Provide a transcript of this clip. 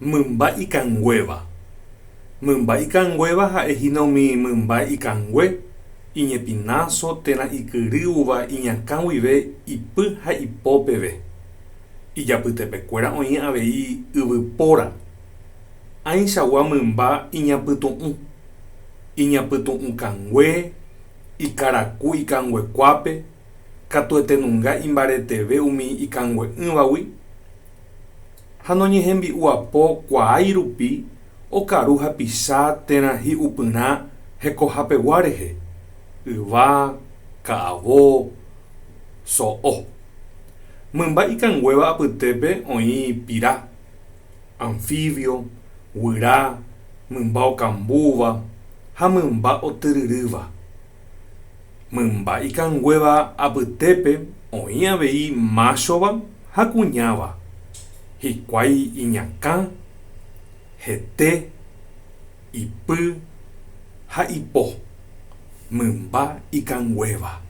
Mymba ikanguéva. Mymba ikanguéva ha'ehína umi mymba ikangue, iñepináso térã ikyrýuva iñakã guive ipy ha ipo peve. Ijapytepekuéra oĩ avei yvypóra. Ãichagua mymba iñapytu'ũ. Iñapytu'ũ kangue, ikaraku ikanguekuápe, katuetenunga imbareteve umi ikangue'ỹvagui ha noñehembi'uapo kuaái rupi okaru hapicha térã hi'upyrã hekohapegua rehe, yva, ka'avo, so'o. Mymba ikanguéva apytépe oĩ pira, anfibio, guyra, mymba okambúva ha mymba otyryrýva. Mymba ikanguéva apytépe oĩ avei máchova ha kuñáva, hikuái iñakã, hete, ipy ha ipo, mymba ikanguéva.